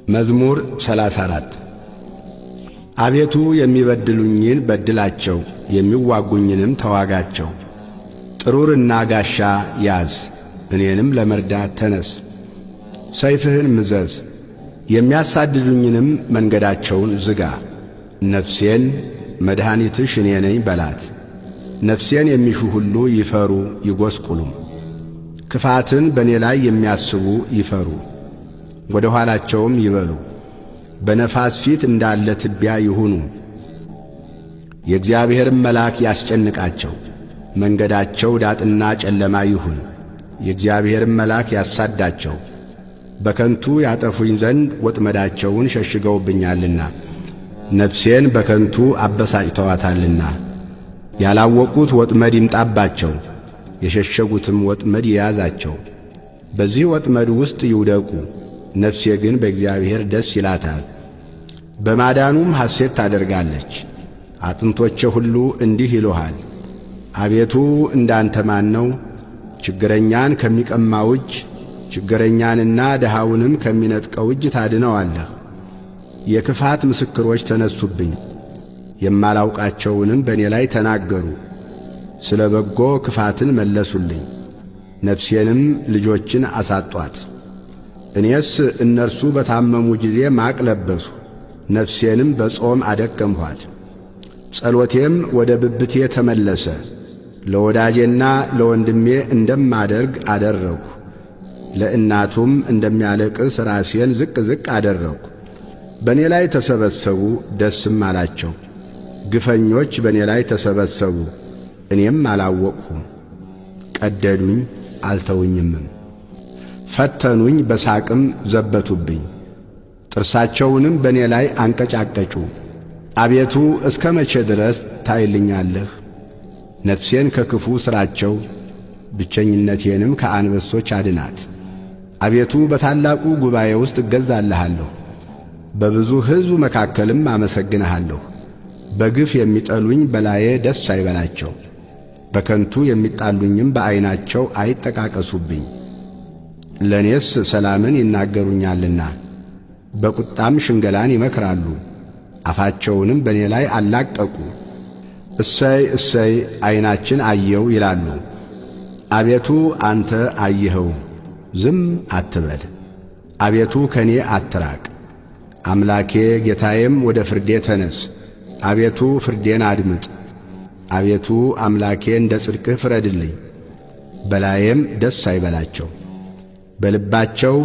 መዝሙር 34። አቤቱ የሚበድሉኝን በድላቸው፣ የሚዋጉኝንም ተዋጋቸው። ጥሩርና ጋሻ ያዝ፣ እኔንም ለመርዳት ተነስ። ሰይፍህን ምዘዝ፣ የሚያሳድዱኝንም መንገዳቸውን ዝጋ። ነፍሴን መድኃኒትሽ እኔ ነኝ በላት። ነፍሴን የሚሹ ሁሉ ይፈሩ ይጐስቁሉም። ክፋትን በእኔ ላይ የሚያስቡ ይፈሩ፣ ወደ ኋላቸውም ይበሉ። በነፋስ ፊት እንዳለ ትቢያ ይሁኑ። የእግዚአብሔርም መልአክ ያስጨንቃቸው፣ መንገዳቸው ዳጥና ጨለማ ይሁን። የእግዚአብሔርም መልአክ ያሳዳቸው፣ በከንቱ ያጠፉኝ ዘንድ ወጥመዳቸውን ሸሽገውብኛልና ነፍሴን በከንቱ አበሳጭተዋታልና። ያላወቁት ወጥመድ ይምጣባቸው፣ የሸሸጉትም ወጥመድ ይያዛቸው። በዚህ ወጥመድ ውስጥ ይውደቁ። ነፍሴ ግን በእግዚአብሔር ደስ ይላታል፣ በማዳኑም ሐሴት ታደርጋለች። አጥንቶቼ ሁሉ እንዲህ ይሉሃል፣ አቤቱ እንዳንተ ማን ነው? ችግረኛን ከሚቀማው እጅ፣ ችግረኛንና ድሃውንም ከሚነጥቀው እጅ ታድነዋለህ። የክፋት ምስክሮች ተነሱብኝ፣ የማላውቃቸውንም በእኔ ላይ ተናገሩ። ስለ በጎ ክፋትን መለሱልኝ፣ ነፍሴንም ልጆችን አሳጧት። እኔስ እነርሱ በታመሙ ጊዜ ማቅ ለበሱ፣ ነፍሴንም በጾም አደከምኋት። ጸሎቴም ወደ ብብቴ ተመለሰ። ለወዳጄና ለወንድሜ እንደማደርግ አደረግሁ። ለእናቱም እንደሚያለቅስ ራሴን ዝቅ ዝቅ አደረግሁ። በእኔ ላይ ተሰበሰቡ፣ ደስም አላቸው። ግፈኞች በእኔ ላይ ተሰበሰቡ፣ እኔም አላወቅሁም። ቀደዱኝ፣ አልተውኝምም። ፈተኑኝ፣ በሳቅም ዘበቱብኝ። ጥርሳቸውንም በእኔ ላይ አንቀጫቀጩ። አቤቱ እስከ መቼ ድረስ ታይልኛለህ? ነፍሴን ከክፉ ሥራቸው ብቸኝነቴንም ከአንበሶች አድናት። አቤቱ በታላቁ ጉባኤ ውስጥ እገዛልሃለሁ፣ በብዙ ሕዝብ መካከልም አመሰግንሃለሁ። በግፍ የሚጠሉኝ በላዬ ደስ አይበላቸው፣ በከንቱ የሚጣሉኝም በዐይናቸው አይጠቃቀሱብኝ። ለእኔስ ሰላምን ይናገሩኛልና በቁጣም ሽንገላን ይመክራሉ። አፋቸውንም በእኔ ላይ አላቀቁ። እሰይ እሰይ ዐይናችን አየው ይላሉ። አቤቱ አንተ አየኸው፣ ዝም አትበል። አቤቱ ከእኔ አትራቅ። አምላኬ ጌታዬም ወደ ፍርዴ ተነስ። አቤቱ ፍርዴን አድምጥ። አቤቱ አምላኬ እንደ ጽድቅህ ፍረድልኝ። በላዬም ደስ አይበላቸው። በልባቸው